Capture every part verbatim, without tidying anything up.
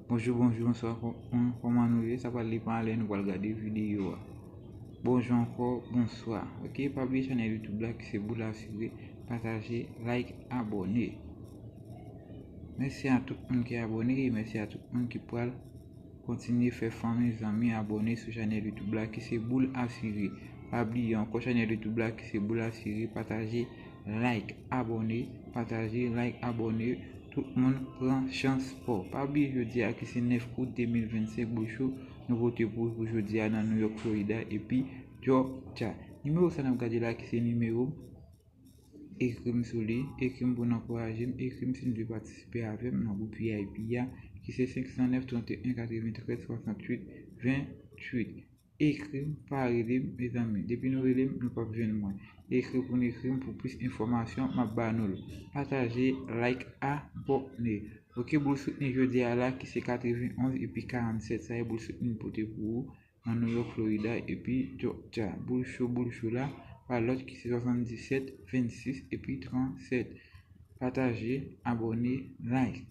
Bonjou, bonjou, bonswa, kò-, kòman nou ye? Sa pral depann lè nou pral gade videyo a. Bonjou ankò, bonswa. Ok, pa bliye chanèl YouTube la ki se Boul Asire, pataje, like, abòne. Mèsi a tout moun ki abòne e mèsi a tout moun ki pral kontinye fè fanmi, zanmi abòne sou chanèl YouTube la ki se Boul Asire. Pa bliye ankò chanèl YouTube la ki se Boul Asire, pataje, like, abòne, pataje, like, abòne. Tout moun pran chans pa w. Pa bliye jodi a ki se nèf out de mil vennsenk, Boul Cho nou pote pou ou pou jodi a nan New York, Florida epi Georgia. Nimewo sa n ap gade la ki se nimewo m, ekri m sou li, ekri m pou n ankouraje m, ekri m si n vle patisipe avè m nan gwoup V I P a ki se senk san nèf, trannteyen, katreventrèz, swasanntuit, venntuit. Ekri m, pa rele m, mezanmi. Depi nou rele m, nou p ap jwenn mwen. Ekri pou n ekri m pou plis enfòmasyon, m ap ba nou l. Pataje, like, abòne. Ok, boul soutni jodi a la ki se katrevenonz epi karannsèt. Sa e boul soutni m pote pou ou nan New York, Florida epi Georgia. Boul Cho, Boul Cho la, pa lòt ki se swasanndisèt, vennsis epi trannsèt. Pataje, abòne, like.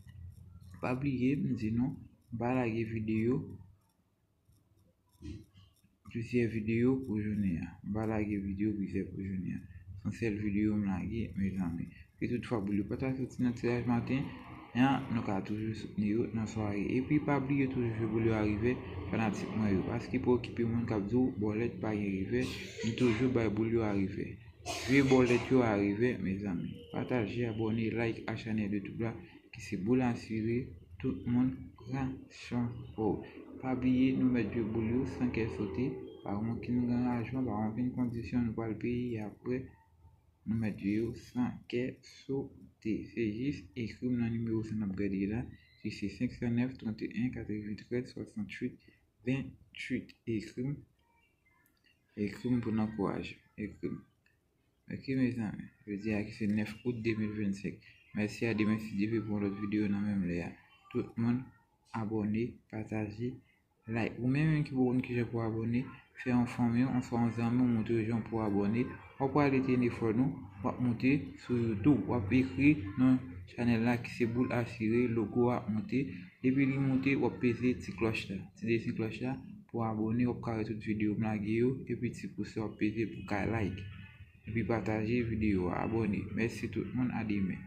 Pa bliye, m di nou, m pa lage videyo, plizyè videyo pou jounen an. M pa lage videyo plizyè pou jounen an. Se yon sèl videyo m lage, mezanmi. Si toutfwa boul yo pa ta soti nan tiraj maten an, nou ka toujou soutni yo nan sware. Epi pa bliye toujou jwe boul yo a revè, fanatik mwen yo. Paske pa okipe moun k ap di w bòlèt pa gen revè, m toujou bay boul yo a revè. Jwe bòlèt yo a revè, mezanmi. Pataje, abòne, like a chanèl YouTube la ki se Boul Asire, tout moun pran chans pa w. Pa bliye, nou mèt jwe boul yo san kè sote, pa gen okenn ranjman, pa gen okenn kondisyon nou pral peye apre. Nou mèt jwe yo san kè sote. Se jis ekri m nan nimewo sa n ap gade la, ki se senk san nèf, trannteyen, katreventrèz, swasanntuit, venntuit. Ekri m, ekri m pou n ankouraje m. Ekri m. Ok, mezanmi, jodi a ki se nèf out de mil vennsenk. Mèsi a demen si Dye vle pou yon lòt videyo nan menm lè a. Tout moun, abòne, pataje, like. Ou menm menm ki poko konn kijan pou abòne, fè yon fanmi w, oswa yon zanmi w montre w jan pou abòne. W ap prale telefòn ou, w ap monte sou YouTube. W ap ekri non chanèl la ki se Boul Asire, logo a ap monte. Depi li monte, w ap peze ti klòch la. Ti desen klòch la pou abòne, w ap ka wè tout videyo m lage yo, epi ti pous la w ap peze pou ka like. Epi pataje videyo a, abòne. Mèsi tout moun, a demen.